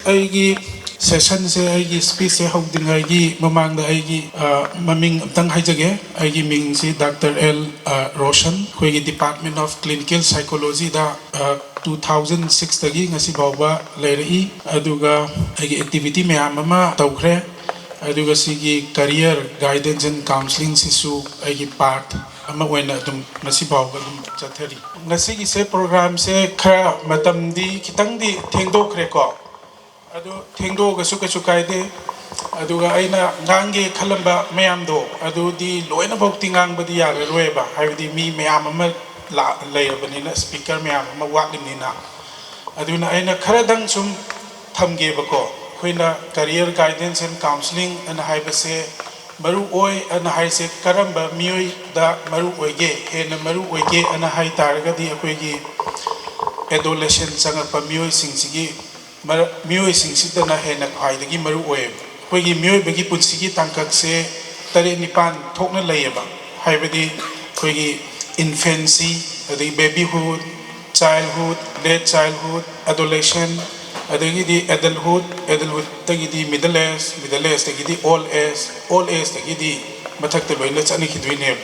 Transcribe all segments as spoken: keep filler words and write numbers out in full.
ꯑꯩꯒꯤ ꯁꯦꯁꯟꯁꯦ, ꯑꯩꯒꯤ ꯁ꯭ꯄꯤꯆꯁꯦ ꯍꯧꯗ꯭ꯔꯤꯉꯩꯒꯤ ꯃꯃꯥꯡꯗ ꯑꯩꯒꯤ ꯑ, ꯃꯃꯤꯡ ꯑꯝꯇꯪ ꯍꯥꯏꯖꯒꯦ꯫ ꯑꯩꯒꯤ ꯃꯤꯡꯁꯤ ꯗꯥꯛꯇꯔ ꯑꯦꯜ ꯑ, ꯔꯣꯁꯟ, ꯑꯩꯈꯣꯏꯒꯤ ꯗꯤꯄꯥꯔꯠꯃꯦꯟ ꯑꯣꯐ ꯀ꯭ꯂꯤꯅꯤꯀꯦꯜ ꯁꯥꯏꯀꯣꯂꯣꯖꯤꯗ ꯇꯨ ꯊꯥꯎꯖꯟ ꯁꯤꯛꯁꯇꯒꯤ ꯉꯁꯤ ꯐꯥꯎꯕ ꯂꯩꯔꯛꯏ꯫ ꯑꯗꯨꯒ ꯑꯩꯒꯤ ꯑꯦꯛꯇꯤꯚꯤꯇꯤ ꯃꯌꯥꯝ ꯑꯃ ꯇꯧꯈ꯭ꯔꯦ꯫ ꯑꯗꯨꯒ ꯁꯤꯒꯤ ꯀꯔꯤꯌꯔ ꯒꯥꯏꯗꯦꯟꯁ ꯑꯦꯟ ꯀꯥꯎꯟꯁꯤꯂꯤꯡꯁꯤꯁꯨ ꯑꯩꯒꯤ ꯄꯥꯔꯠ ꯑꯃ ꯑꯣꯏꯅ ꯑꯗꯨꯝ ꯉꯁꯤ ꯐꯥꯎꯕ ꯑꯗꯨꯝ ꯆꯠꯊꯔꯤ꯫ ꯉꯁꯤꯒꯤꯁꯦ ꯄ꯭ꯔꯣꯒ꯭ꯔꯥꯝꯁꯦ ꯈꯔ ꯃꯇꯝꯗꯤ ꯈꯤꯇꯪꯗꯤ ꯊꯦꯡꯗꯣꯛꯈ꯭ꯔꯦꯀꯣ꯫ ꯑꯗꯨ ꯊꯦꯡꯗꯣꯛꯑꯒꯁꯨ ꯀꯩꯁꯨ ꯀꯥꯏꯗꯦ꯫ ꯑꯗꯨꯒ ꯑꯩꯅ ꯉꯥꯡꯒꯦ ꯈꯜꯂꯝꯕ ꯃꯌꯥꯝꯗꯣ ꯑꯗꯨꯗꯤ ꯂꯣꯏꯅꯃꯛꯇꯤ ꯉꯥꯡꯕꯗꯤ ꯌꯥꯔꯔꯣꯏꯕ, ꯍꯥꯏꯕꯗꯤ ꯃꯤ ꯃꯌꯥꯝ ꯑꯃ ꯂꯥ-, ꯂꯩꯔꯕꯅꯤꯅ, ꯁ꯭ꯄꯤꯀꯔ ꯃꯌꯥꯝ ꯑꯃ ꯋꯥꯠꯂꯤꯕꯅꯤꯅ꯫ ꯑꯗꯨꯅ ꯑꯩꯅ ꯈꯔꯗꯪ ꯁꯨꯝ ꯊꯝꯒꯦꯕꯀꯣ꯫ ꯑꯩꯈꯣꯏꯅ ꯀꯔꯤꯌꯔ ꯒꯥꯏꯗꯦꯟꯁ ꯑꯦꯟ ꯀꯥꯎꯟꯁꯤꯂꯤꯡ ꯑꯅ ꯍꯥꯏꯕꯁꯦ ꯃꯔꯨ ꯑꯣꯏ ꯑꯅ ꯍꯥꯏꯁꯦ ꯀꯔꯝꯕ ꯃꯤꯑꯣꯏꯗ ꯃꯔꯨ ꯑꯣꯏꯒꯦ, ꯍꯦꯟꯅ ꯃꯔꯨ ꯑꯣꯏꯒꯦ ꯑꯅ ꯍꯥꯏ ꯇꯥꯔꯒꯗꯤ ꯑꯩꯈꯣꯏꯒꯤ ꯑꯦꯗꯣꯂꯦꯁꯟ ꯆꯪꯉꯛꯄ ꯃꯤꯑꯣꯏꯁꯤꯡꯁꯤꯒꯤ ꯃꯔ-, ꯃꯤꯑꯣꯏꯁꯤꯡꯁꯤꯗꯅ ꯍꯦꯟꯅ ꯈ꯭ꯋꯥꯏꯗꯒꯤ ꯃꯔꯨ ꯑꯣꯏꯌꯦꯕ꯫ ꯑꯩꯈꯣꯏꯒꯤ ꯃꯤꯑꯣꯏꯕꯒꯤ ꯄꯨꯟꯁꯤꯒꯤ ꯇꯥꯡꯀꯛꯁꯦ ꯇꯔꯦꯠ ꯅꯤꯄꯥꯟ ꯊꯣꯛꯅ ꯂꯩꯌꯦꯕ꯫ ꯍꯥꯏꯕꯗꯤ ꯑꯩꯈꯣꯏꯒꯤ ꯏꯟꯐꯦꯟꯁꯤ, ꯑꯗꯒꯤ babyhood, childhood, late childhood, adolescence, ꯑꯗꯒꯤꯗꯤ ꯑꯦꯗꯜꯍꯨꯗ, ꯑꯦꯗꯜꯍꯨꯗꯇꯒꯤꯗꯤ ꯃꯤꯗꯜ ꯑꯦꯖ, ꯃꯤꯗꯜ ꯑꯦꯖꯇꯒꯤꯗꯤ ꯑꯣꯜ ꯑꯦꯖ, ꯑꯣꯜ ꯑꯦꯖꯇꯒꯤꯗꯤ ꯃꯊꯛꯇ ꯂꯣꯏꯅ ꯆꯠꯅꯈꯤꯗꯣꯏꯅꯦꯕ꯫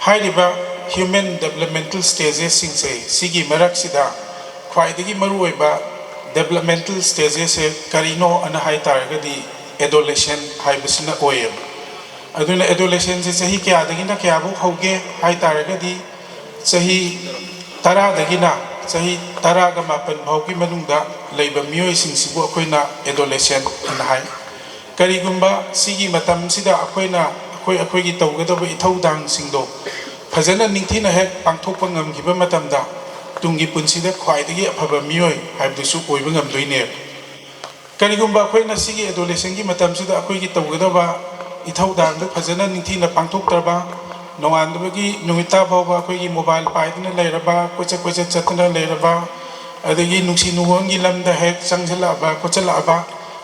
ꯍꯥꯏꯔꯤꯕ ꯍ꯭ꯌꯨꯃꯦꯟ ꯗꯦꯕꯂꯞꯃꯦꯟꯇꯦꯜ ꯁ꯭ꯇꯦꯖꯦꯁꯁꯤꯡꯁꯦ, ꯁꯤꯒꯤ ꯃꯔꯛꯁꯤꯗ ꯈ꯭ꯋꯥꯏꯗꯒꯤ ꯃꯔꯨꯑꯣꯏꯕ ꯗꯦꯕꯂꯞꯃꯦꯟꯇꯦꯜ ꯁ꯭ꯇꯦꯖꯦꯁꯁꯦ ꯀꯔꯤꯅꯣ ꯑꯅ ꯍꯥꯏ ꯇꯥꯔꯒꯗꯤ ꯑꯦꯗꯣꯂꯦꯁꯟ ꯍꯥꯏꯕꯁꯤꯅ ꯑꯣꯏꯌꯦꯕ꯫ ꯑꯗꯨꯅ ꯑꯦꯗꯣꯂꯦꯁꯟꯁꯦ ꯆꯍꯤ ꯀꯌꯥꯗꯒꯤꯅ ꯀꯌꯥꯐꯧ ꯍꯧꯒꯦ ꯍꯥꯏ ꯇꯥꯔꯒꯗꯤ ꯆꯍꯤ ꯇꯔꯥꯗꯒꯤꯅ ꯆꯍꯤ ꯇꯔꯥꯒ ꯃꯥꯄꯟ ꯐꯥꯎꯒꯤ ꯃꯅꯨꯡꯗ ꯂꯩꯕ ꯃꯤꯑꯣꯏꯁꯤꯡꯁꯤꯕꯨ ꯑꯩꯈꯣꯏꯅ ꯑꯦꯗꯣꯂꯦꯁꯟ ꯑꯅ ꯍꯥꯏ꯫ ꯀꯔꯤꯒꯨꯝꯕ ꯁꯤꯒꯤ ꯃꯇꯝꯁꯤꯗ ꯑꯩꯈꯣꯏꯅ, ꯑꯩꯈꯣꯏ, ꯑꯩꯈꯣꯏꯒꯤ ꯇꯧꯒꯗꯕ ꯏꯊꯧꯗꯥꯡꯁꯤꯡꯗꯣ ꯐꯖꯅ ꯅꯤꯡꯊꯤꯅ ꯍꯦꯛ ꯄꯥꯡꯊꯣꯛꯄ ꯉꯝꯈꯤꯕ ꯃꯇꯝꯗ ꯇꯨꯡꯒꯤ ꯄꯨꯟꯁꯤꯗ ꯈ꯭ꯋꯥꯏꯗꯒꯤ ꯑꯐꯕ ꯃꯤꯑꯣꯏ ꯍꯥꯏꯕꯗꯨꯁꯨ ꯑꯣꯏꯕ ꯉꯝꯗꯣꯏꯅꯦꯕ꯫ ꯀꯔꯤꯒꯨꯝꯕ ꯑꯩꯈꯣꯏꯅ ꯁꯤꯒꯤ ꯑꯦꯗꯣꯂꯦꯁꯟꯒꯤ ꯃꯇꯝꯁꯤꯗ ꯑꯩꯈꯣꯏꯒꯤ ꯇꯧꯒꯗꯕ ꯏꯊꯧꯗꯥꯡꯗꯨ ꯐꯖꯅ ꯅꯤꯡꯊꯤꯅ ꯄꯥꯡꯊꯣꯛꯇ꯭ꯔꯕ, ꯅꯣꯡꯉꯥꯟꯕꯗꯒꯤ ꯅꯨꯃꯤꯠ ꯇꯥ ꯐꯥꯎꯕ ꯑꯩꯈꯣꯏꯒꯤ ꯃꯣꯕꯥꯏꯜ ꯄꯥꯏꯗꯨꯅ ꯂꯩꯔꯕ, ꯀꯣꯏꯆꯠ ꯀꯣꯏꯆꯠ ꯆꯠꯇꯨꯅ ꯂꯩꯔꯕ, ꯑꯗꯒꯤ ꯅꯨꯡꯁꯤ ꯅꯨꯡꯉꯣꯟꯒꯤ ꯂꯝꯗ ꯍꯦꯛ ꯆꯪꯁꯤꯜꯂꯛꯑꯕ ꯈꯣꯠꯆꯜꯂꯛꯑꯕ,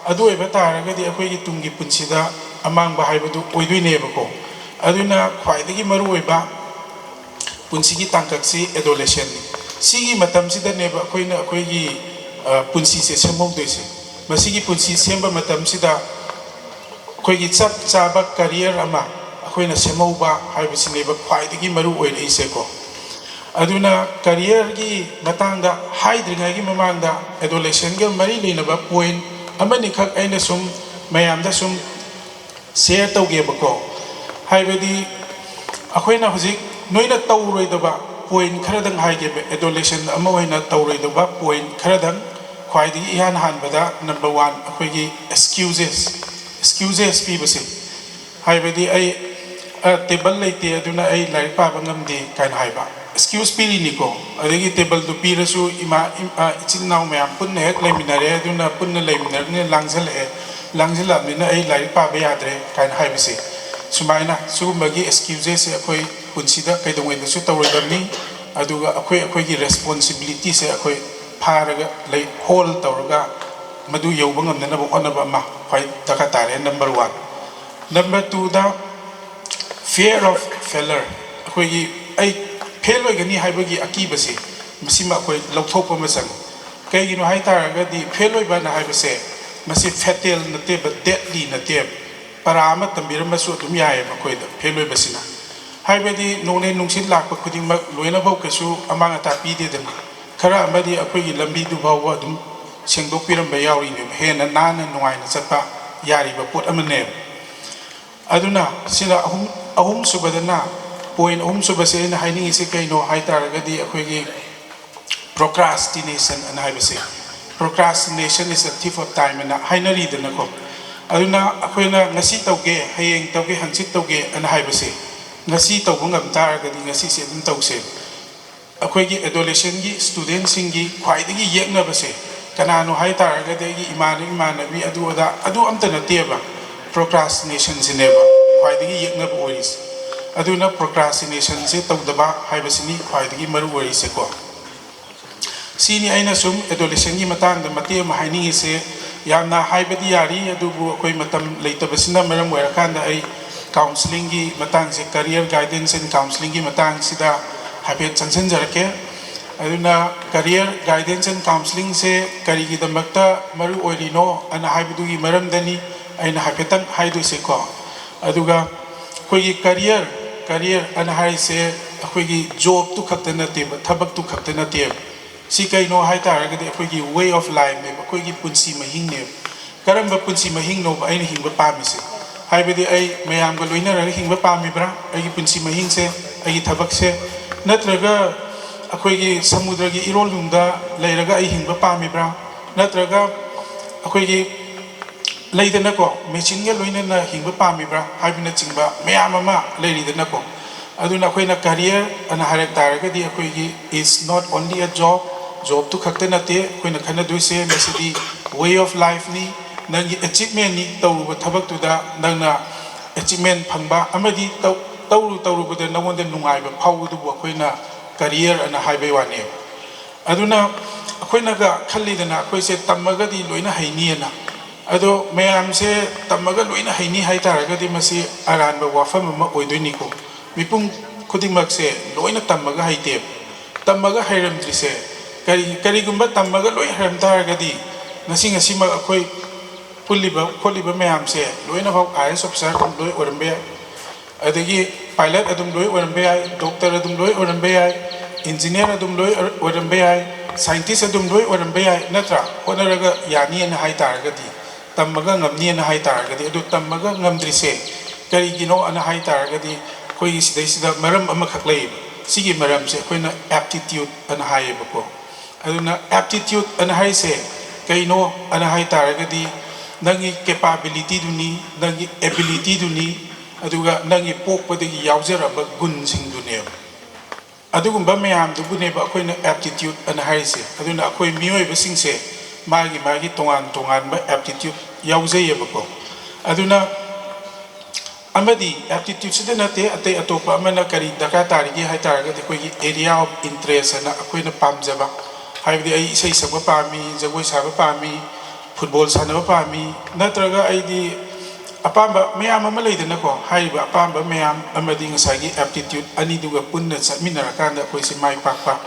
ꯑꯗꯨ ꯑꯣꯏꯕ ꯇꯥꯔꯒꯗꯤ ꯑꯩꯈꯣꯏꯒꯤ ꯇꯨꯡꯒꯤ ꯄꯨꯟꯁꯤꯗ ꯑꯃꯥꯡꯕ ꯍꯥꯏꯕꯗꯨ ꯑꯣꯏꯗꯣꯏꯅꯦꯕꯀꯣ꯫ ꯑꯗꯨꯅ ꯈ꯭ꯋꯥꯏꯗꯒꯤ ꯃꯔꯨꯑꯣꯏꯕ ꯄꯨꯟꯁꯤꯒꯤ ꯇꯥꯡꯀꯛꯁꯤ ꯑꯦꯗꯣꯂꯦꯁꯟꯅꯤ꯫ ꯁꯤꯒꯤ ꯃꯇꯝꯁꯤꯗꯅꯦꯕ ꯑꯩꯈꯣꯏꯅ ꯑꯩꯈꯣꯏꯒꯤ, ꯑ, ꯄꯨꯟꯁꯤꯁꯦ ꯁꯦꯝꯍꯧꯗꯣꯏꯁꯦ꯫ ꯃꯁꯤꯒꯤ ꯄꯨꯟꯁꯤ ꯁꯦꯝꯕ ꯃꯇꯝꯁꯤꯗ ꯑꯩꯈꯣꯏꯒꯤ ꯆꯞ ꯆꯥꯕ ꯀꯔꯤꯌꯔ ꯑꯃ ꯑꯩꯈꯣꯏꯅ ꯁꯦꯝꯍꯧꯕ ꯍꯥꯏꯕꯁꯤꯅꯦꯕ ꯈ꯭ꯋꯥꯏꯗꯒꯤ ꯃꯔꯨ ꯑꯣꯏꯔꯛꯏꯁꯦꯀꯣ꯫ ꯑꯗꯨꯅ ꯀꯔꯤꯌꯔꯒꯤ ꯃꯇꯥꯡꯗ ꯍꯥꯏꯗ꯭ꯔꯤꯉꯩꯒꯤ ꯃꯃꯥꯡꯗ ꯑꯦꯗꯣꯂꯦꯁꯟꯒ ꯃꯔꯤ ꯂꯩꯅꯕ ꯄꯣꯏꯟ ꯑꯃꯅꯤꯈꯛ ꯑꯩꯅ ꯁꯨꯝ ꯃꯌꯥꯝꯗ ꯁꯨꯝ ꯁꯤꯌꯔ ꯇꯧꯒꯦꯕꯀꯣ꯫ ꯍꯥꯏꯕꯗꯤ ꯑꯩꯈꯣꯏꯅ ꯍꯧꯖꯤꯛ ꯅꯣꯏꯅ ꯇꯧꯔꯣꯏꯗꯕ ꯄꯣꯏꯟ ꯈꯔꯗꯪ ꯍꯥꯏꯒꯦꯕ, ꯑꯦꯗꯣꯂꯦꯁꯟ ꯑꯃ ꯑꯣꯏꯅ ꯇꯧꯔꯣꯏꯗꯕ ꯄꯣꯏꯟ ꯈꯔꯗꯪ꯫ ꯈ꯭ꯋꯥꯏꯗꯒꯤ ꯏꯍꯥꯟ ꯍꯥꯟꯕꯗ ꯅꯝꯕꯔ ꯋꯥꯟ, ꯑꯩꯈꯣꯏꯒꯤ ꯑꯦꯛꯁꯀ꯭ꯌꯨꯖꯦꯁ ꯑꯦꯛꯁꯀ꯭ꯌꯨꯖꯦꯁ ꯄꯤꯕꯁꯦ꯫ ꯍꯥꯏꯕꯗꯤ ꯑꯩ ꯇꯦꯕꯜ ꯂꯩꯇꯦ, ꯑꯗꯨꯅ ꯑꯩ ꯂꯥꯏꯔꯤꯛ ꯄꯥꯕ ꯉꯝꯗꯦ ꯀꯥꯏꯅ ꯍꯥꯏꯕ ꯑꯦꯛꯁꯀ꯭ꯌꯨꯁ ꯄꯤꯔꯤꯅꯤꯀꯣ꯫ ꯑꯗꯒꯤ ꯇꯦꯕꯜꯗꯨ ꯄꯤꯔꯁꯨ ꯏꯃꯥ ꯏꯆꯤꯟ ꯏꯅꯥꯎ ꯃꯌꯥꯝ ꯄꯨꯟꯅ ꯍꯦꯛ ꯂꯩꯃꯤꯟꯅꯔꯦ, ꯑꯗꯨꯅ ꯄꯨꯟꯅ ꯂꯩꯃꯤꯟꯅꯔꯕꯅꯤꯅ ꯂꯥꯡꯁꯤꯜꯂꯛꯑꯦ, ꯂꯥꯡꯁꯤꯜꯂꯛꯑꯕꯅꯤꯅ ꯑꯩ ꯂꯥꯏꯔꯤꯛ ꯄꯥꯕ ꯌꯥꯗ꯭ꯔꯦ ꯀꯥꯏꯅ ꯍꯥꯏꯕꯁꯦ꯫ ꯁꯨꯃꯥꯏꯅ ꯁꯤꯒꯨꯝꯕꯒꯤ ꯑꯦꯛꯁꯀ꯭ꯌꯨꯖꯦꯁꯁꯦ ꯑꯩꯈꯣꯏ ꯄꯨꯟꯁꯤꯗ ꯀꯩꯗꯧꯉꯩꯗꯁꯨ ꯇꯧꯔꯣꯏꯗꯕꯅꯤ꯫ ꯑꯗꯨꯒ ꯑꯩꯈꯣꯏ ꯑꯩꯈꯣꯏꯒꯤ ꯔꯦꯁꯄꯣꯟꯁꯤꯕꯤꯂꯤꯇꯤꯁꯦ ꯑꯩꯈꯣꯏ ꯐꯥꯔꯒ ꯂꯩ, ꯍꯣꯜ ꯇꯧꯔꯒ ꯃꯗꯨ ꯌꯧꯕ ꯉꯝꯅꯅꯕ ꯍꯣꯠꯅꯕ ꯑꯃ ꯈ꯭ꯋꯥꯏ ꯗꯔꯀꯥꯔ ꯇꯥꯔꯦ, ꯅꯝꯕꯔ ꯋꯥꯟ꯫ ꯅꯝꯕꯔ ꯇꯨꯗ, fear of failure, ꯑꯩꯈꯣꯏꯒꯤ ꯑꯩ ꯐꯦꯜ ꯑꯣꯏꯒꯅꯤ ꯍꯥꯏꯕꯒꯤ ꯑꯀꯤꯕꯁꯦ, ꯃꯁꯤꯃ ꯑꯩꯈꯣꯏ ꯂꯧꯊꯣꯛꯄ ꯑꯃ ꯆꯪꯉꯤ꯫ ꯀꯩꯒꯤꯅꯣ ꯍꯥꯏ ꯇꯥꯔꯒꯗꯤ ꯐꯦꯜ ꯑꯣꯏꯕꯅ ꯍꯥꯏꯕꯁꯦ ꯃꯁꯤ ꯐꯦꯇꯦꯜ ꯅꯠꯇꯦꯕ, ꯗꯦꯠꯂꯤ ꯅꯠꯇꯦꯕ꯫ ꯄꯔꯥ ꯑꯃ ꯇꯝꯕꯤꯔꯝꯃꯁꯨ ꯑꯗꯨꯝ ꯌꯥꯏꯑꯕ ꯑꯩꯈꯣꯏꯗ ꯐꯦꯜ ꯑꯣꯏꯕꯁꯤꯅ꯫ ꯍꯥꯏꯕꯗꯤ ꯅꯣꯡꯂꯩ ꯅꯨꯡꯁꯤꯠ ꯂꯥꯛꯄ ꯈꯨꯗꯤꯡꯃꯛ ꯂꯣꯏꯅꯐꯥꯎ ꯀꯩꯁꯨ ꯑꯃꯥꯡ ꯑꯇꯥ ꯄꯤꯗꯦꯗꯅ꯫ ꯈꯔ ꯑꯃꯗꯤ ꯑꯩꯈꯣꯏꯒꯤ ꯂꯝꯕꯤꯗꯨ ꯐꯥꯎꯕ ꯑꯗꯨꯝ ꯁꯦꯡꯗꯣꯛꯄꯤꯔꯝꯕ ꯌꯥꯎꯔꯤꯅꯦꯕ, ꯍꯦꯟꯅ ꯅꯥꯟꯅ ꯅꯨꯡꯉꯥꯏꯅ ꯆꯠꯄ ꯌꯥꯔꯤꯕ ꯄꯣꯠ ꯑꯃꯅꯦꯕ꯫ ꯑꯗꯨꯅ ꯁꯤꯅ ꯑꯍꯨꯝ, ꯑꯍꯨꯝꯁꯨꯕꯗꯅ, ꯄꯣꯏꯟ ꯑꯍꯨꯝꯁꯨꯕꯁꯦ ꯑꯩꯅ ꯍꯥꯏꯅꯤꯡꯉꯤꯁꯦ ꯀꯩꯅꯣ ꯍꯥꯏ ꯇꯥꯔꯒꯗꯤ ꯑꯩꯈꯣꯏꯒꯤ procrastination ꯑꯅ ꯍꯥꯏꯕꯁꯦ꯫ Procrastination is a thief of time ꯑꯅ ꯍꯥꯏꯅꯔꯤꯗꯅꯀꯣ꯫ ꯑꯗꯨꯅ ꯑꯩꯈꯣꯏꯅ ꯉꯁꯤ ꯇꯧꯒꯦ, ꯍꯌꯦꯡ ꯇꯧꯒꯦ, ꯍꯪꯆꯤꯠ ꯇꯧꯒꯦ ꯑꯅ ꯍꯥꯏꯕꯁꯦ, ꯉꯁꯤ ꯇꯧꯕ ꯉꯝ ꯇꯥꯔꯒꯗꯤ ꯉꯁꯤꯁꯦ ꯑꯗꯨꯝ ꯇꯧꯁꯦ꯫ ꯑꯩꯈꯣꯏꯒꯤ ꯑꯦꯗꯣꯂꯦꯁꯟꯒꯤ ꯁ꯭ꯇꯨꯗꯦꯟꯁꯤꯡꯒꯤ ꯈ꯭ꯋꯥꯏꯗꯒꯤ ꯌꯦꯛꯅꯕꯁꯦ ꯀꯅꯥꯅꯣ ꯍꯥꯏ ꯇꯥꯔꯒꯗꯤ ꯑꯩꯒꯤ ꯏꯃꯥꯟꯅꯕ ꯏꯃꯥꯟꯅꯕꯤ ꯑꯗꯨ ꯑꯗꯥ ꯑꯗꯨ ꯑꯝꯇ ꯅꯠꯇꯦꯕ, procrastinationꯁꯤꯅꯦꯕ ꯈ꯭ꯋꯥꯏꯗꯒꯤ ꯌꯦꯛꯅꯕ ꯑꯣꯏꯔꯤꯁꯦ꯫ ꯑꯗꯨꯅ procrastinationꯁꯦ ꯇꯧꯗꯕ ꯍꯥꯏꯕꯁꯤꯅꯤ ꯈ꯭ꯋꯥꯏꯗꯒꯤ ꯃꯔꯨ ꯑꯣꯏꯔꯤꯁꯦꯀꯣ꯫ ꯁꯤꯅꯤ ꯑꯩꯅ ꯁꯨꯝ ꯑꯦꯗꯣꯂꯦꯁꯟꯒꯤ ꯃꯇꯥꯡꯗ ꯃꯇꯦꯛ ꯑꯃ ꯍꯥꯏꯅꯤꯡꯉꯤꯁꯦ꯫ ꯌꯥꯝꯅ ꯍꯥꯏꯕꯗꯤ ꯌꯥꯔꯤ, ꯑꯗꯨꯕꯨ ꯑꯩꯈꯣꯏ ꯃꯇꯝ ꯂꯩꯇꯕꯁꯤꯅ ꯃꯔꯝ ꯑꯣꯏꯔꯀꯥꯟꯗ ꯑꯩ ꯀꯥꯎꯟꯁꯤꯂꯤꯡꯒꯤ ꯃꯇꯥꯡꯁꯦ, career guidance and counselling ꯒꯤ ꯃꯇꯥꯡꯁꯤꯗ ꯍꯥꯏꯐꯦꯠ ꯆꯪꯁꯤꯟꯖꯔꯛꯀꯦ꯫ ꯑꯗꯨꯅ career guidance and counselling ꯁꯦ ꯀꯔꯤꯒꯤꯗꯃꯛꯇ ꯃꯔꯨ ꯑꯣꯏꯔꯤꯅꯣ ꯑꯅ ꯍꯥꯏꯕꯗꯨꯒꯤ ꯃꯔꯝꯗꯅꯤ ꯑꯩꯅ ꯍꯥꯏꯐꯦꯠꯇꯪ ꯍꯥꯏꯗꯣꯏꯁꯦꯀꯣ꯫ ꯑꯗꯨꯒ ꯑꯩꯈꯣꯏꯒꯤ career, career ꯑꯅ ꯍꯥꯏꯔꯤꯁꯦ ꯑꯩꯈꯣꯏꯒꯤ job ꯇꯨ ꯈꯛꯇ ꯅꯠꯇꯦꯕ, ꯊꯕꯛꯇꯨ ꯈꯛꯇ ꯅꯠꯇꯦꯕ꯫ ꯁꯤ ꯀꯩꯅꯣ ꯍꯥꯏ ꯇꯥꯔꯒꯗꯤ ꯑꯩꯈꯣꯏꯒꯤ way of life ꯅꯦꯕ, ꯑꯩꯈꯣꯏꯒꯤ ꯄꯨꯟꯁꯤ ꯃꯍꯤꯡꯅꯦꯕ꯫ ꯀꯔꯝꯕ ꯄꯨꯟꯁꯤ ꯃꯍꯤꯡꯅꯣꯕ ꯑꯩꯅ ꯍꯤꯡꯕ ꯄꯥꯝꯃꯤꯁꯦ? ꯍꯥꯏꯕꯗꯤ ꯑꯩ ꯃꯌꯥꯝꯒ ꯂꯣꯏꯅꯔꯒ ꯍꯤꯡꯕ ꯄꯥꯝꯃꯤꯕ꯭ꯔꯥ, ꯑꯩꯒꯤ ꯄꯨꯟꯁꯤ ꯃꯍꯤꯡꯁꯦ, ꯑꯩꯒꯤ ꯊꯕꯛꯁꯦ? ꯅꯠꯇ꯭ꯔꯒ ꯑꯩꯈꯣꯏꯒꯤ ꯁꯃꯨꯗ꯭ꯔꯒꯤ ꯏꯔꯣꯜꯗꯨꯗ ꯂꯩꯔꯒ ꯑꯩ ꯍꯤꯡꯕ ꯄꯥꯝꯃꯤꯕ꯭ꯔꯥ? ꯅꯠꯇ꯭ꯔꯒ ꯑꯩꯈꯣꯏꯒꯤ ꯂꯩꯗꯅꯀꯣ, ꯃꯦꯆꯤꯟꯒ ꯂꯣꯏꯅꯅ ꯍꯤꯡꯕ ꯄꯥꯝꯃꯤꯕ꯭ꯔꯥ ꯍꯥꯏꯕꯅꯆꯤꯡꯕ ꯃꯌꯥꯝ ꯑꯃ ꯂꯩꯔꯤꯗꯅꯀꯣ꯫ ꯑꯗꯨꯅ ꯑꯩꯈꯣꯏꯅ career ꯑꯅ ꯍꯥꯏꯔꯛ ꯇꯥꯔꯒꯗꯤ ꯑꯩꯈꯣꯏꯒꯤ is not only a job, job two ꯈꯛꯇ ꯅꯠꯇꯦ ꯑꯩꯈꯣꯏꯅ ꯈꯟꯅꯗꯣꯏꯁꯦ, ꯃꯁꯤꯗꯤ way of life ꯅꯤ, ꯅꯪꯒꯤ achievement ꯅꯤ, ꯇꯧꯔꯨꯕ ꯊꯕꯛꯇꯨꯗ ꯅꯪꯅ achievement ꯐꯪꯕ ꯑꯃꯗꯤ ꯇꯧ-, ꯇꯧꯔꯨ ꯇꯧꯔꯨꯕꯗ ꯅꯉꯣꯟꯗ ꯅꯨꯡꯉꯥꯏꯕ ꯐꯥꯎꯕꯗꯨꯕꯨ ꯑꯩꯈꯣꯏꯅ career ꯑꯅ ꯍꯥꯏꯕꯩ ꯋꯥꯅꯦꯕ꯫ ꯑꯗꯨꯅ ꯑꯩꯈꯣꯏꯅꯒ ꯈꯜꯂꯤꯗꯅ ꯑꯩꯈꯣꯏꯁꯦ ꯇꯝꯃꯒꯗꯤ ꯂꯣꯏꯅ ꯍꯩꯅꯤꯑꯅ꯫ ꯑꯗꯣ ꯃꯌꯥꯝꯁꯦ ꯇꯝꯃꯒ ꯂꯣꯏꯅ ꯍꯩꯅꯤ ꯍꯥꯏ ꯇꯥꯔꯒꯗꯤ ꯃꯁꯤ ꯑꯔꯥꯟꯕ ꯋꯥꯐꯝ ꯑꯃ ꯑꯣꯏꯗꯣꯏꯅꯤꯀꯣ꯫ ꯃꯤꯄꯨꯝ ꯈꯨꯗꯤꯡꯃꯛꯁꯦ ꯂꯣꯏꯅ ꯇꯝꯃꯒ ꯍꯩꯇꯦꯕ꯫ ꯇꯝꯃꯒ ꯍꯩꯔꯝꯗ꯭ꯔꯤꯁꯦ ꯀꯔꯤ, ꯀꯔꯤꯒꯨꯝꯕ ꯇꯝꯃꯒ ꯂꯣꯏ ꯍꯩꯔꯝ ꯇꯥꯔꯒꯗꯤ ꯉꯁꯤ ꯉꯁꯤꯃꯛ ꯑꯩꯈꯣꯏ ꯄꯨꯜꯂꯤꯕ ꯈꯣꯠꯂꯤꯕ ꯃꯌꯥꯝꯁꯦ ꯂꯣꯏꯅꯃꯛ I A S officer ꯑꯗꯨꯝ ꯂꯣꯏ ꯑꯣꯏꯔꯝꯕ ꯌꯥꯏ, ꯑꯗꯒꯤ pilot ꯑꯗꯨꯝ ꯂꯣꯏ ꯑꯣꯏꯔꯝꯕ ꯌꯥꯏ, doctor ꯑꯗꯨꯝ ꯂꯣꯏ ꯑꯣꯏꯔꯝꯕ ꯌꯥꯏ, engineer ꯑꯗꯨꯝ ꯂꯣꯏ ꯑꯣꯏꯔꯝꯕ ꯌꯥꯏ, scientist ꯑꯗꯨꯝ ꯂꯣꯏ ꯑꯣꯏꯔꯝꯕ ꯌꯥꯏ, ꯅꯠꯇ꯭ꯔꯥ? ꯍꯣꯠꯅꯔꯒ ꯌꯥꯅꯤꯅ ꯍꯥꯏ ꯇꯥꯔꯒꯗꯤ, ꯇꯝꯃꯒ ꯉꯝꯅꯤꯅ ꯍꯥꯏ ꯇꯥꯔꯒꯗꯤ꯫ ꯑꯗꯨ ꯇꯝꯃꯒ ꯉꯝꯗ꯭ꯔꯤꯁꯦ ꯀꯔꯤꯒꯤꯅꯣ ꯑꯅ ꯍꯥꯏ ꯇꯥꯔꯒꯗꯤ, ꯑꯩꯈꯣꯏꯒꯤ ꯁꯤꯗꯩꯁꯤꯗ ꯃꯔꯝ ꯑꯃꯈꯛ ꯂꯩꯌꯦꯕ꯫ ꯁꯤꯒꯤ ꯃꯔꯝꯁꯦ ꯑꯩꯈꯣꯏꯅ aptitude ꯑꯅ ꯍꯥꯏꯌꯦꯕꯀꯣ꯫ ꯑꯗꯨꯅ aptitude ꯑꯅ ꯍꯥꯏꯁꯦ ꯀꯩꯅꯣ ꯑꯅ ꯍꯥꯏ ꯇꯥꯔꯒꯗꯤ, ꯅꯪꯒꯤ capability ꯗꯨꯅꯤ, ꯅꯪꯒꯤ ability ꯗꯨꯅꯤ, ꯑꯗꯨꯒ ꯅꯪꯒꯤ ꯄꯣꯛꯄꯗꯒꯤ ꯌꯥꯎꯖꯔꯕ ꯒꯨꯟꯁꯤꯡꯗꯨꯅꯦꯕ꯫ ꯑꯗꯨꯒꯨꯝꯕ ꯃꯌꯥꯝꯗꯨꯕꯨꯅꯦꯕ ꯑꯩꯈꯣꯏꯅ aptitude ꯑꯅ ꯍꯥꯏꯔꯤꯁꯦ꯫ ꯑꯗꯨꯅ ꯑꯩꯈꯣꯏ ꯃꯤꯑꯣꯏꯕꯁꯤꯡꯁꯦ ꯃꯥꯒꯤ ꯃꯥꯒꯤ ꯇꯣꯉꯥꯟ ꯇꯣꯉꯥꯟꯕ aptitude ꯌꯥꯎꯖꯩꯌꯦꯕꯀꯣ꯫ ꯑꯗꯨꯅ ꯑꯃꯗꯤ aptitude ꯁꯤꯗ ꯅꯠꯇꯦ, ꯑꯇꯩ ꯑꯇꯣꯞꯄ ꯑꯃꯅ ꯀꯔꯤ ꯗꯔꯀꯥꯔ ꯇꯥꯔꯤꯒꯦ ꯍꯥꯏ ꯇꯥꯔꯒꯗꯤ, ꯑꯩꯈꯣꯏꯒꯤ area of interest ꯍꯥꯏꯅ ꯑꯩꯈꯣꯏꯅ ꯄꯥꯝꯖꯕ, ꯍꯥꯏꯕꯗꯤ ꯑꯩ ꯏꯁꯩ ꯁꯛꯄ ꯄꯥꯝꯃꯤ, ꯖꯒꯣꯏ ꯁꯥꯕ ꯄꯥꯝꯃꯤ, football ꯁꯥꯟꯅꯕ ꯄꯥꯝꯃꯤ, ꯅꯠꯇ꯭ꯔꯒ ꯑꯩꯗꯤ ꯑꯄꯥꯝꯕ ꯃꯌꯥꯝ ꯑꯃ ꯂꯩꯗꯅꯀꯣ꯫ ꯍꯥꯏꯔꯤꯕ ꯑꯄꯥꯝꯕ ꯃꯌꯥꯝ ꯑꯃꯗꯤ ꯉꯁꯥꯏꯒꯤ aptitude ꯑꯅꯤꯗꯨꯒ ꯄꯨꯟꯅ ꯆꯠꯃꯤꯟꯅꯔꯀꯥꯟꯗ ꯑꯩꯈꯣꯏꯁꯦ ꯃꯥꯏ ꯄꯥꯛꯄ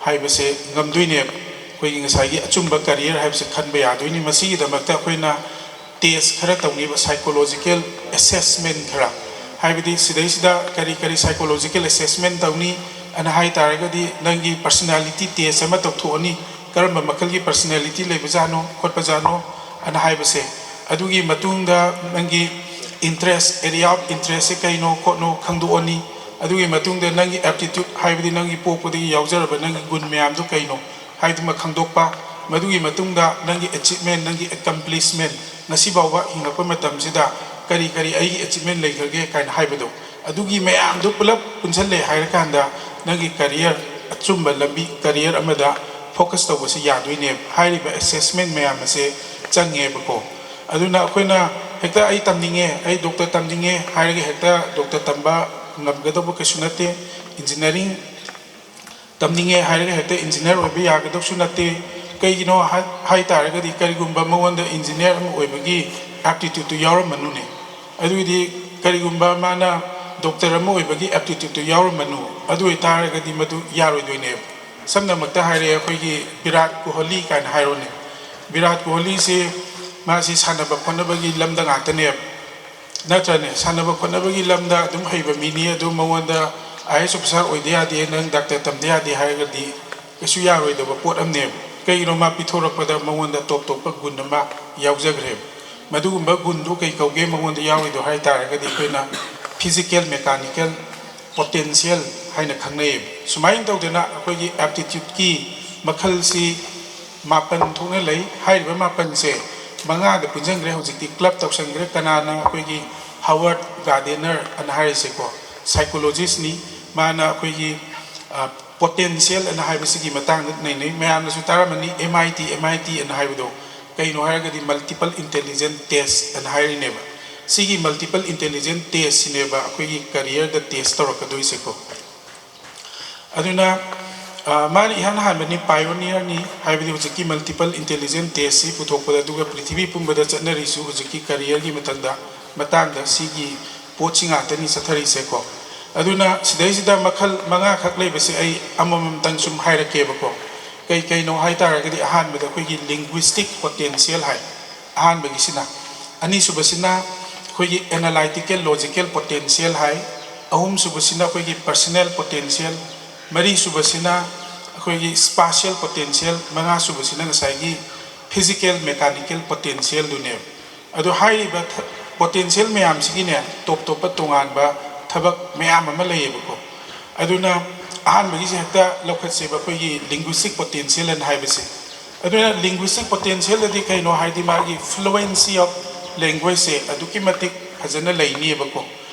ꯍꯥꯏꯕꯁꯦ ꯉꯝꯗꯣꯏꯅꯦꯕ꯫ ꯑꯩꯈꯣꯏꯒꯤ ꯉꯁꯥꯏꯒꯤ ꯑꯆꯨꯝꯕ ꯀꯦꯔꯤꯌꯔ ꯍꯥꯏꯕꯁꯦ ꯈꯟꯕ ꯌꯥꯗꯣꯏꯅꯤ꯫ ꯃꯁꯤꯒꯤꯗꯃꯛꯇ ꯑꯩꯈꯣꯏꯅ ꯇꯦꯁ ꯈꯔ ꯇꯧꯅꯤꯕ, ꯁꯥꯏꯀꯣꯂꯣꯖꯤꯀꯦꯜ ꯑꯦꯁꯦꯁꯃꯦꯟ ꯈꯔ꯫ ꯍꯥꯏꯕꯗꯤ ꯁꯤꯗꯩꯁꯤꯗ ꯀꯔꯤ ꯀꯔꯤ ꯁꯥꯏꯀꯣꯂꯣꯖꯤꯀꯦꯜ ꯑꯦꯁꯦꯁꯃꯦꯟ ꯇꯧꯅꯤ ꯑꯅ ꯍꯥꯏ ꯇꯥꯔꯒꯗꯤ, ꯅꯪꯒꯤ ꯄꯔꯁꯅꯦꯂꯤꯇꯤ ꯇꯦꯁ ꯑꯃ ꯇꯧꯊꯣꯛꯑꯅꯤ꯫ ꯀꯔꯝꯕ ꯃꯈꯜꯒꯤ ꯄꯔꯁꯅꯦꯂꯤꯇꯤ ꯂꯩꯕꯖꯥꯠꯅꯣ ꯈꯣꯠꯄꯖꯥꯠꯅꯣ ꯑꯅ ꯍꯥꯏꯕꯁꯦ꯫ ꯑꯗꯨꯒꯤ ꯃꯇꯨꯡꯗ ꯅꯪꯒꯤ ꯏꯟꯇꯔꯦꯁ, ꯑꯦꯔꯤꯌꯥ ꯑꯣꯐ ꯏꯟꯇꯔꯦꯁꯁꯦ ꯀꯩꯅꯣ ꯈꯣꯠꯅꯣ ꯈꯪꯗꯣꯛꯑꯅꯤ꯫ ꯑꯗꯨꯒꯤ ꯃꯇꯨꯡꯗ ꯅꯪꯒꯤ ꯑꯦꯞꯇꯤꯇ꯭ꯌꯨꯠ, ꯍꯥꯏꯕꯗꯤ ꯅꯪꯒꯤ ꯄꯣꯛꯄꯗꯒꯤ ꯌꯥꯎꯖꯔꯕ ꯅꯪꯒꯤ ꯒꯨꯟ ꯃꯌꯥꯝꯗꯨ ꯀꯩꯅꯣ ꯍꯥꯏꯗꯨꯃ ꯈꯪꯗꯣꯛꯄ꯫ ꯃꯗꯨꯒꯤ ꯃꯇꯨꯡꯗ ꯅꯪꯒꯤ ꯑꯦꯆꯤꯞꯃꯦꯟ, ꯅꯪꯒꯤ ꯑꯦꯀꯝꯄ꯭ꯂꯤꯁꯃꯦꯟ, ꯉꯁꯤ ꯐꯥꯎꯕ ꯍꯤꯡꯂꯛꯄ ꯃꯇꯝꯁꯤꯗ ꯀꯔꯤ ꯀꯔꯤ ꯑꯩꯒꯤ ꯑꯦꯆꯤꯞꯃꯦꯟ ꯂꯩꯈ꯭ꯔꯒꯦ ꯀꯥꯏꯅ ꯍꯥꯏꯕꯗꯣ, ꯑꯗꯨꯒꯤ ꯃꯌꯥꯝꯗꯨ ꯄꯨꯂꯞ ꯄꯨꯟꯁꯤꯜꯂꯦ ꯍꯥꯏꯔꯀꯥꯟꯗ ꯅꯪꯒꯤ ꯀꯦꯔꯤꯌꯔ, ꯑꯆꯨꯝꯕ ꯂꯝꯕꯤ, ꯀꯦꯔꯤꯌꯔ ꯑꯃꯗ ꯐꯣꯀꯁ ꯇꯧꯕꯁꯤ ꯌꯥꯗꯣꯏꯅꯦꯕ꯫ ꯍꯥꯏꯔꯤꯕ ꯑꯦꯁꯦꯁꯃꯦꯟ ꯃꯌꯥꯝ ꯑꯁꯦ ꯆꯪꯉꯦꯕꯀꯣ꯫ ꯑꯗꯨꯅ ꯑꯩꯈꯣꯏꯅ ꯍꯦꯛꯇ "ꯑꯩ ꯇꯝꯅꯤꯡꯉꯦ, ꯑꯩ ꯗꯣꯛꯇꯔ ꯇꯝꯅꯤꯡꯉꯦ" ꯍꯥꯏꯔꯒ ꯍꯦꯛꯇ ꯗꯣꯛꯇꯔ ꯇꯝꯕ ꯉꯝꯒꯗꯧꯕ ꯀꯩꯁꯨ ꯅꯠꯇꯦ꯫ ꯏꯟꯖꯤꯅꯤꯌꯥꯔꯤꯡ ꯇꯝꯅꯤꯡꯉꯦ ꯍꯥꯏꯔꯒ ꯍꯦꯛꯇ ꯏꯟꯖꯤꯅꯤꯌꯥꯔ ꯑꯣꯏꯕ ꯌꯥꯒꯗꯧꯁꯨ ꯅꯠꯇꯦ꯫ ꯀꯩꯒꯤꯅꯣ ꯍꯥꯏ-, ꯍꯥꯏ ꯇꯥꯔꯒꯗꯤ, ꯀꯔꯤꯒꯨꯝꯕ ꯃꯉꯣꯟꯗ ꯏꯟꯖꯤꯅꯤꯌꯥꯔ ꯑꯃ ꯑꯣꯏꯕꯒꯤ ꯑꯦꯞꯇꯤꯇ꯭ꯌꯨꯠꯇꯨ ꯌꯥꯎꯔꯝꯃꯅꯨꯅꯦ꯫ ꯑꯗꯨꯒꯤꯗꯤ ꯀꯔꯤꯒꯨꯝꯕ ꯃꯥꯅ ꯗꯣꯛꯇꯔ ꯑꯃ ꯑꯣꯏꯕꯒꯤ ꯑꯦꯞꯇꯤꯇ꯭ꯌꯨꯠꯇꯨ ꯌꯥꯎꯔꯝꯃꯅꯨ, ꯑꯗꯨ ꯑꯣꯏꯇꯥꯔꯒꯗꯤ ꯃꯗꯨ ꯌꯥꯔꯣꯏꯗꯣꯏꯅꯦꯕ꯫ ꯁꯝꯅꯃꯛꯇ ꯍꯥꯏꯔꯦ, ꯑꯩꯈꯣꯏꯒꯤ ꯚꯤꯔꯥꯠ ꯀꯣꯍꯂꯤ ꯀꯥꯏꯅ ꯍꯥꯏꯔꯣꯅꯦ꯫ ꯚꯤꯔꯥꯠ ꯀꯣꯍꯂꯤꯁꯤ ꯃꯥꯁꯤ ꯁꯥꯟꯅꯕ ꯈꯣꯠꯅꯕꯒꯤ ꯂꯝꯗ ꯉꯥꯛꯇꯅꯦꯕ, ꯅꯠꯇ꯭ꯔꯅꯦ? ꯁꯥꯟꯅꯕ ꯈꯣꯠꯅꯕꯒꯤ ꯂꯝꯗ ꯑꯗꯨꯝ ꯍꯩꯕ ꯃꯤꯅꯤ, ꯑꯗꯨ ꯃꯉꯣꯟꯗ "ꯑꯥꯏ ꯑꯦꯁ ꯑꯣꯐꯤꯁꯥꯔ ꯑꯣꯏꯗ ꯌꯥꯗꯦ, ꯅꯪ ꯗꯥꯛꯇꯔ ꯇꯝꯗ ꯌꯥꯗꯦ" ꯍꯥꯏꯔꯒꯗꯤ ꯀꯩꯁꯨ ꯌꯥꯔꯣꯏꯗꯕ ꯄꯣꯠ ꯑꯃꯅꯦꯕ꯫ ꯀꯩꯒꯤꯅꯣ? ꯃꯥ ꯄꯤꯊꯣꯔꯛꯄꯗ ꯃꯉꯣꯟꯗ ꯇꯣꯞ ꯇꯣꯞꯄ ꯒꯨꯟ ꯑꯃ ꯌꯥꯎꯖꯈ꯭ꯔꯦꯕ꯫ ꯃꯗꯨꯒꯨꯝꯕ ꯒꯨꯟꯗꯨ ꯀꯩ ꯀꯧꯒꯦ? ꯃꯉꯣꯟꯗ ꯌꯥꯎꯔꯤꯗꯣ ꯍꯥꯏ ꯇꯥꯔꯒꯗꯤ ꯑꯩꯈꯣꯏꯅ ꯐꯤꯖꯤꯀꯦꯜ ꯃꯦꯀꯥꯅꯤꯀꯦꯜ ꯄꯣꯇꯦꯟꯁꯤꯌꯦꯜ ꯍꯥꯏꯅ ꯈꯪꯅꯩꯌꯦꯕ꯫ ꯁꯨꯃꯥꯏꯅ ꯇꯧꯗꯅ ꯑꯩꯈꯣꯏꯒꯤ ꯑꯦꯞꯇꯤꯇ꯭ꯌꯨꯠꯀꯤ ꯃꯈꯜꯁꯤ ꯃꯥꯄꯟ ꯊꯣꯛꯅ ꯂꯩ꯫ ꯍꯥꯏꯔꯤꯕ ꯃꯥꯄꯟꯁꯦ ꯃꯉꯥꯗ ꯄꯨꯟꯁꯤꯟꯈ꯭ꯔꯦ, ꯍꯧꯖꯤꯛꯇꯤ ꯀ꯭ꯂꯕ ꯇꯧꯁꯟꯈ꯭ꯔꯦ꯫ ꯀꯅꯥꯅ? ꯑꯩꯈꯣꯏꯒꯤ ꯍꯥꯋꯥꯔꯗ ꯒꯥꯔꯗꯦꯅꯔ ꯑꯅ ꯍꯥꯏꯔꯤꯁꯦꯀꯣ, ꯁꯥꯏꯀꯣꯂꯣꯖꯤꯁꯅꯤ꯫ ꯃꯥꯅ ꯑꯩꯈꯣꯏꯒꯤ, ꯑ, ꯄꯣꯇꯦꯟꯁꯤꯌꯦꯜ ꯑꯅ ꯍꯥꯏꯕꯁꯤꯒꯤ ꯃꯇꯥꯡꯗ ꯅꯩꯅꯩ꯫ ꯃꯌꯥꯝꯅꯁꯨ ꯇꯥꯔꯝꯃꯅꯤ, ꯑꯦꯝ ꯑꯥꯏ ꯇꯤ, ꯑꯦꯝ ꯑꯥꯏ ꯇꯤ ꯑꯅ ꯍꯥꯏꯕꯗꯣ꯫ ꯀꯩꯅꯣ ꯍꯥꯏꯔꯒꯗꯤ, ꯃꯜꯇꯤꯄꯜ ꯏꯟꯇꯦꯂꯤꯖꯦꯟ ꯇꯦꯁ ꯑꯅ ꯍꯥꯏꯔꯤꯅꯦꯕ꯫ ꯁꯤꯒꯤ ꯃꯜꯇꯤꯄꯜ ꯏꯟꯇꯦꯂꯤꯖꯦꯟ ꯇꯦꯁꯁꯤꯅꯦꯕ ꯑꯩꯈꯣꯏꯒꯤ ꯀꯦꯔꯤꯌꯔꯗ ꯇꯦꯁ ꯇꯧꯔꯛꯀꯗꯣꯏꯁꯦꯀꯣ꯫ ꯑꯗꯨꯅ, ꯑ, ꯃꯥꯅ ꯏꯍꯥꯟ ꯍꯥꯟꯕꯅꯤ, ꯄꯥꯏꯑꯣꯅꯤꯌꯔꯅꯤ, ꯍꯥꯏꯕꯗꯤ ꯍꯧꯖꯤꯛꯀꯤ ꯃꯜꯇꯤꯄꯜ ꯏꯟꯇꯦꯂꯤꯖꯦꯟ ꯇꯦꯁꯁꯤ ꯄꯨꯊꯣꯛꯄꯗ, ꯑꯗꯨꯒ ꯄ꯭ꯔꯤꯊꯤꯕꯤ ꯄꯨꯝꯕꯗ ꯆꯠꯅꯔꯤꯁꯨ ꯍꯧꯖꯤꯛꯀꯤ ꯀꯦꯔꯤꯌꯔꯒꯤ ꯃꯇꯝꯗ, ꯃꯇꯥꯡꯗ ꯁꯤꯒꯤ ꯄꯣꯠꯁꯤ ꯉꯥꯛꯇꯅꯤ ꯆꯠꯊꯔꯤꯁꯦꯀꯣ꯫ ꯑꯗꯨꯅ ꯁꯤꯗꯩꯁꯤꯗ ꯃꯈꯜ ꯃꯉꯥꯈꯛ ꯂꯩꯕꯁꯦ ꯑꯩ ꯑꯃꯃꯝꯇꯪ ꯁꯨꯝ ꯍꯥꯏꯔꯛꯀꯦꯕꯀꯣ꯫ ꯀꯩ ꯀꯩꯅꯣ ꯍꯥꯏ ꯇꯥꯔꯒꯗꯤ, ꯑꯍꯥꯟꯕꯗ ꯑꯩꯈꯣꯏꯒꯤ linguistic potential ꯍꯥꯏ꯫ ꯑꯍꯥꯟꯕꯒꯤꯁꯤꯅ꯫ ꯑꯅꯤꯁꯨꯕꯁꯤꯅ ꯑꯩꯈꯣꯏꯒꯤ analytical logical potential ꯍꯥꯏ꯫ ꯑꯍꯨꯝꯁꯨꯕꯁꯤꯅ ꯑꯩꯈꯣꯏꯒꯤ personal potential꯫ ꯃꯔꯤꯁꯨꯕꯁꯤꯅ ꯑꯩꯈꯣꯏꯒꯤ spatial potential꯫ ꯃꯉꯥꯁꯨꯕꯁꯤꯅ ꯉꯁꯥꯏꯒꯤ physical mechanical potentialꯗꯨꯅꯦꯕ꯫ ꯑꯗꯣ ꯍꯥꯏꯔꯤꯕ ꯊ- potential ꯃꯌꯥꯝꯁꯤꯒꯤꯅꯦ, ꯇꯣꯞ ꯇꯣꯞꯄ ꯇꯣꯉꯥꯟꯕ ꯊꯕꯛ ꯃꯌꯥꯝ ꯑꯃ ꯂꯩꯌꯦꯕꯀꯣ꯫ ꯑꯗꯨꯅ ꯑꯍꯥꯟꯕꯒꯤꯁꯦ ꯍꯦꯛꯇ ꯂꯧꯈꯠꯁꯦꯕ, ꯑꯩꯈꯣꯏꯒꯤ linguistic potential ꯑꯅ ꯍꯥꯏꯕꯁꯦ꯫ ꯑꯗꯨꯅ linguistic potential ꯑꯗꯤ ꯀꯩꯅꯣ ꯍꯥꯏꯗꯤ, ꯃꯥꯒꯤ fluency of languageꯁꯦ ꯑꯗꯨꯛꯀꯤ ꯃꯇꯤꯛ ꯐꯖꯅ ꯂꯩꯅꯤꯕꯀꯣ꯫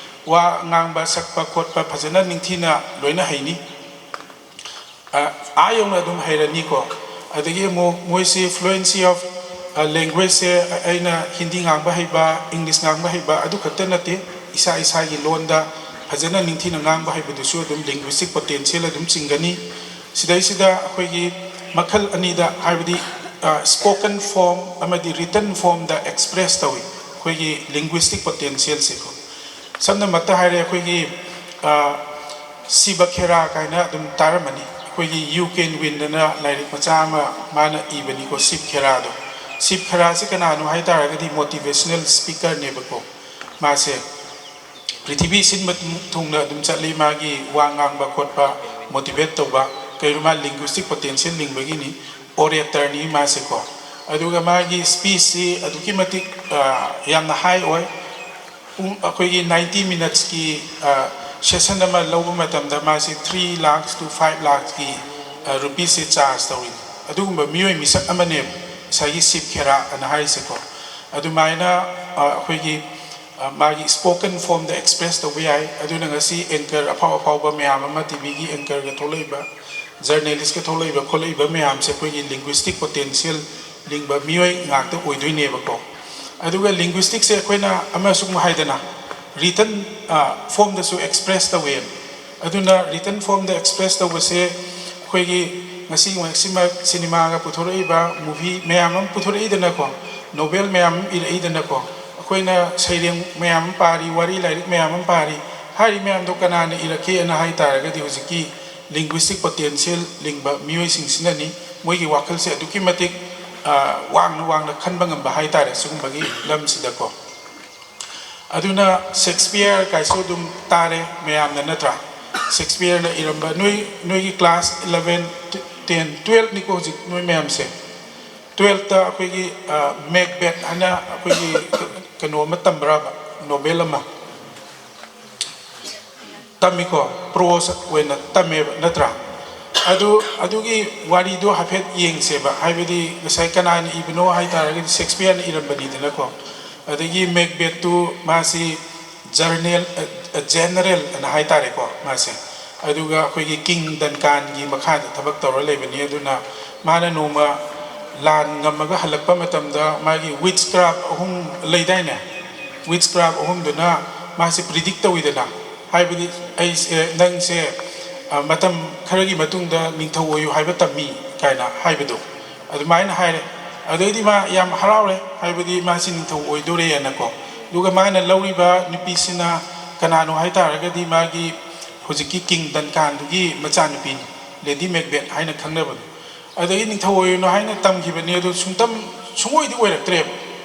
ꯋꯥ ꯉꯥꯡꯕ, ꯁꯛꯄ ꯈꯣꯠꯄ ꯐꯖꯅ ꯅꯤꯡꯊꯤꯅ ꯂꯣꯏꯅ ꯍꯩꯅꯤ꯫ ꯑ, ꯑꯥ ꯌꯧꯅ ꯑꯗꯨꯝ ꯍꯩꯔꯅꯤꯀꯣ꯫ ꯑꯗꯒꯤ ꯑꯃꯨꯛ ꯃꯣꯏꯁꯤ fluency of, ꯑ, languageꯁꯦ ꯑꯩꯅ ꯍꯤꯟꯗꯤ ꯉꯥꯡꯕ ꯍꯩꯕ, English ꯉꯥꯡꯕ ꯍꯩꯕ ꯑꯗꯨ ꯈꯛꯇ ꯅꯠꯇꯦ, ꯏꯁꯥ ꯏꯁꯥꯒꯤ ꯂꯣꯟꯗ ꯐꯖꯅ ꯅꯤꯡꯊꯤꯅ ꯉꯥꯡꯕ ꯍꯩꯕꯗꯨꯁꯨ ꯑꯗꯨꯝ linguistic potential ꯑꯗꯨꯝ ꯆꯤꯡꯒꯅꯤ꯫ ꯁꯤꯗꯩꯁꯤꯗ ꯑꯩꯈꯣꯏꯒꯤ ꯃꯈꯜ ꯑꯅꯤꯗ, ꯍꯥꯏꯕꯗꯤ, ꯑ, spoken form ꯑꯃꯗꯤ written formꯗ express ꯇꯧꯏ ꯑꯩꯈꯣꯏꯒꯤ linguistic potentialꯁꯦꯀꯣ꯫ ꯁꯝꯅꯃꯛꯇ ꯍꯥꯏꯔꯦ, ꯑꯩꯈꯣꯏꯒꯤ, ꯑ, ꯁꯤꯕ ꯈꯦꯔꯥ ꯀꯥꯏꯅ ꯑꯗꯨꯝ ꯇꯥꯔꯝꯃꯅꯤ꯫ ꯑꯩꯈꯣꯏꯒꯤ You Can Winꯗꯅ ꯂꯥꯏꯔꯤꯛ ꯃꯆꯥ ꯑꯃ ꯃꯥꯅ ꯏꯕꯅꯤꯀꯣ, ꯁꯤꯕ ꯈꯦꯔꯥꯗꯣ꯫ ꯁꯤꯕ ꯈꯦꯔꯥꯁꯤ ꯀꯅꯥꯅꯣ ꯍꯥꯏ ꯇꯥꯔꯒꯗꯤ motivational speakerꯅꯦꯕꯀꯣ꯫ ꯃꯥꯁꯦ ꯄ꯭ꯔꯤꯊꯤꯕꯤ ꯁꯤꯟꯕ ꯊꯨꯡꯅ ꯑꯗꯨꯝ ꯆꯠꯂꯤ, ꯃꯥꯒꯤ ꯋꯥ ꯉꯥꯡꯕ ꯈꯣꯠꯄ motivate ꯇꯧꯕ꯫ ꯀꯩꯅꯣ, ꯃꯥ linguistic potential ꯂꯤꯡꯕꯒꯤꯅꯤ, oratorꯅꯤ ꯃꯥꯁꯦꯀꯣ꯫ ꯑꯗꯨꯒ ꯃꯥꯒꯤ speechꯁꯤ ꯑꯗꯨꯛꯀꯤ ꯃꯇꯤꯛ, ꯑ, ꯌꯥꯝꯅ high ꯑꯣꯏ꯫ ꯄꯨꯡ, ꯑꯩꯈꯣꯏꯒꯤ ninety minutesꯀꯤ, ꯑ, session ꯑꯃ ꯂꯧꯕ ꯃꯇꯝꯗ ꯃꯥꯁꯤ three lakhs to five lakhsꯀꯤ, ꯑ, rupeesꯁꯦ charge ꯇꯧꯔꯤ꯫ ꯑꯗꯨꯒꯨꯝꯕ ꯃꯤꯑꯣꯏ ꯃꯤꯁꯛ ꯑꯃꯅꯦꯕ ꯉꯁꯥꯏꯒꯤ ꯁꯤꯕ ꯈꯦꯔꯥ ꯑꯅ ꯍꯥꯏꯔꯤꯁꯦꯀꯣ꯫ ꯑꯗꯨꯃꯥꯏꯅ, ꯑ, ꯑꯩꯈꯣꯏꯒꯤ, ꯑ, ꯃꯥꯒꯤ spoken formꯗ express ꯇꯧꯕ ꯌꯥꯏ꯫ ꯑꯗꯨꯅ ꯉꯁꯤ anchor ꯑꯐꯥꯎ ꯑꯐꯥꯎꯕ ꯃꯌꯥꯝ ꯑꯃ, TVꯒꯤ anchorꯒ ꯊꯣꯛꯂꯛꯏꯕ, journalistꯀ ꯊꯣꯛꯂꯛꯏꯕ ꯈꯣꯠꯂꯛꯏꯕ ꯃꯌꯥꯝꯁꯦ ꯑꯩꯈꯣꯏꯒꯤ linguistic potential ꯂꯤꯡꯕ ꯃꯤꯑꯣꯏ ꯉꯥꯛꯇ ꯑꯣꯏꯗꯣꯏꯅꯦꯕꯀꯣ꯫ ꯑꯗꯨꯒ linguisticꯁꯦ ꯑꯩꯈꯣꯏꯅ ꯑꯃꯁꯨ ꯑꯃꯨꯛ ꯍꯥꯏꯗꯅ written, ꯑ, formꯗꯁꯨ express ꯇꯧꯋꯦ꯫ ꯑꯗꯨꯅ written formꯗ express ꯇꯧꯕꯁꯦ ꯑꯩꯈꯣꯏꯒꯤ ꯉꯁꯤ ꯉꯁꯤꯃꯛ cinemaꯒ ꯄꯨꯊꯣꯔꯛꯏꯕ, movie ꯃꯌꯥꯝ ꯑꯃ ꯄꯨꯊꯣꯔꯛꯏꯗꯅꯀꯣ, novel ꯃꯌꯥꯝ ꯑꯃ ꯏꯔꯛꯏꯗꯅꯀꯣ, ꯑꯩꯈꯣꯏꯅ ꯁꯩꯔꯦꯡ ꯃꯌꯥꯝ ꯑꯃ ꯄꯥꯔꯤ, ꯋꯥꯔꯤ ꯂꯥꯏꯔꯤꯛ ꯃꯌꯥꯝ ꯑꯃ ꯄꯥꯔꯤ, ꯍꯥꯏꯔꯤ ꯃꯌꯥꯝꯗꯣ ꯀꯅꯥꯅ ꯏꯔꯛꯀꯦꯅ ꯍꯥꯏ ꯇꯥꯔꯒꯗꯤ ꯍꯧꯖꯤꯛꯀꯤ linguistic potential ꯂꯤꯡꯕ ꯃꯤꯑꯣꯏꯁꯤꯡꯁꯤꯅꯅꯤ꯫ ꯃꯣꯏꯒꯤ ꯋꯥꯈꯜꯁꯦ ꯑꯗꯨꯛꯀꯤ ꯃꯇꯤꯛ ꯋꯥꯡꯅ ꯋꯥꯡꯅ ꯈꯟꯕ ꯉꯝꯕ ꯍꯥꯏ ꯇꯥꯔꯦ ꯁꯤꯒꯨꯝꯕꯒꯤ ꯂꯝꯁꯤꯗꯀꯣ꯫ ꯑꯗꯨꯅ ꯁꯦꯛꯁꯄꯤꯌꯔ ꯀꯥꯏꯁꯨ ꯑꯗꯨꯝ ꯇꯥꯔꯦ ꯃꯌꯥꯝꯅ, ꯅꯠꯇ꯭ꯔꯥ? ꯁꯦꯛꯁꯄꯤꯌꯔꯅ ꯏꯔꯝꯕ, ꯅꯣꯏ ꯅꯣꯏꯒꯤ ꯀ꯭ꯂꯥꯁ ꯏꯂꯚꯦꯟ, ꯇꯦꯟ, ꯇꯨꯌꯦꯜꯞꯅꯤꯀꯣ ꯍꯧꯖꯤꯛ ꯅꯣꯏ ꯃꯌꯥꯝꯁꯦ꯫ ꯇꯨꯌꯦꯜꯞꯇ ꯑꯩꯈꯣꯏꯒꯤ ꯃꯦꯛꯕꯦꯠ ꯍꯥꯏꯅ ꯑꯩꯈꯣꯏꯒꯤ ꯀꯩꯅꯣ ꯑꯃ ꯇꯝꯕ꯭ꯔꯕ, ꯅꯣꯕꯦꯜ ꯑꯃ ꯇꯝꯃꯤꯀꯣ, ꯄ꯭ꯔꯣꯁ ꯑꯣꯏꯅ ꯇꯝꯃꯦꯕ, ꯅꯠꯇ꯭ꯔꯥ? ꯑꯗꯨ ꯑꯗꯨꯒꯤ ꯋꯥꯔꯤꯗꯣ ꯍꯥꯏꯐꯦꯠ ꯌꯦꯡꯁꯦꯕ꯫ ꯍꯥꯏꯕꯗꯤ ꯉꯁꯥꯏ ꯀꯅꯥꯅ ꯏꯕꯅꯣ ꯍꯥꯏ ꯇꯥꯔꯒꯗꯤ ꯁꯦꯛꯁꯄꯤꯌꯔꯅ ꯏꯔꯝꯕꯅꯤꯗꯅꯀꯣ꯫ ꯑꯗꯒꯤ ꯃꯦꯛꯕꯦꯠꯇꯨ ꯃꯥꯁꯤ ꯖꯔꯅꯦꯜ ꯖꯦꯅꯔꯦꯜ ꯑꯅ ꯍꯥꯏ ꯇꯥꯔꯦꯀꯣ ꯃꯥꯁꯦ꯫ ꯑꯗꯨꯒ ꯑꯩꯈꯣꯏꯒꯤ ꯀꯤꯡ ꯗꯟꯀꯥꯟꯒꯤ ꯃꯈꯥꯗ ꯊꯕꯛ ꯇꯧꯔ ꯂꯩꯕꯅꯤ꯫ ꯑꯗꯨꯅ ꯃꯥꯅ ꯅꯣꯡꯃ ꯂꯥꯟ ꯉꯝꯃꯒ ꯍꯜꯂꯛꯄ ꯃꯇꯝꯗ ꯃꯥꯒꯤ ꯋꯤꯠꯆ ꯀ꯭ꯔꯥꯐ ꯑꯍꯨꯝ ꯂꯩꯗꯥꯏꯅꯦ? ꯋꯤꯠꯆ ꯀ꯭ꯔꯥꯐ ꯑꯍꯨꯝꯗꯨꯅ ꯃꯥꯁꯦ ꯄ꯭ꯔꯤꯗꯤꯛ ꯇꯧꯋꯤꯗꯅ, ꯍꯥꯏꯕꯗꯤ ꯑꯩꯁꯦ, ꯅꯪꯁꯦ ꯃꯇꯝ ꯈꯔꯒꯤ ꯃꯇꯨꯡꯗ ꯅꯤꯡꯊꯧ ꯑꯣꯏꯌꯨ ꯍꯥꯏꯕ ꯇꯝꯃꯤ ꯀꯥꯏꯅ ꯍꯥꯏꯕꯗꯣ꯫ ꯑꯗꯨꯃꯥꯏꯅ ꯍꯥꯏꯔꯦ꯫ ꯑꯗꯩꯗꯤ ꯃꯥ ꯌꯥꯝ ꯍꯔꯥꯎꯔꯦ, ꯍꯥꯏꯕꯗꯤ ꯃꯥꯁꯤ ꯅꯤꯡꯊꯧ ꯑꯣꯏꯗꯣꯔꯦꯅꯀꯣ꯫ ꯑꯗꯨꯒ ꯃꯥꯅ ꯂꯧꯔꯤꯕ ꯅꯨꯄꯤꯁꯤꯅ ꯀꯅꯥꯅꯣ ꯍꯥꯏ ꯇꯥꯔꯒꯗꯤ ꯃꯥꯒꯤ ꯍꯧꯖꯤꯛꯀꯤ ꯀꯤꯡ ꯗꯟꯀꯥꯟꯗꯨꯒꯤ ꯃꯆꯥꯅꯨꯄꯤꯅꯤ, ꯂꯦꯗꯤ ꯃꯦꯛꯕꯦꯠ ꯍꯥꯏꯅ ꯈꯪꯅꯕꯗꯣ꯫ ꯑꯗꯒꯤ ꯅꯤꯡꯊꯧ ꯑꯣꯏꯔꯨꯅꯨ ꯍꯥꯏꯅ ꯇꯝꯈꯤꯕꯅꯤ, ꯑꯗꯨ ꯁꯨꯡꯇꯝ ꯁꯨꯡꯑꯣꯏꯗꯤ ꯑꯣꯏꯔꯛꯇ꯭ꯔꯦꯕ꯫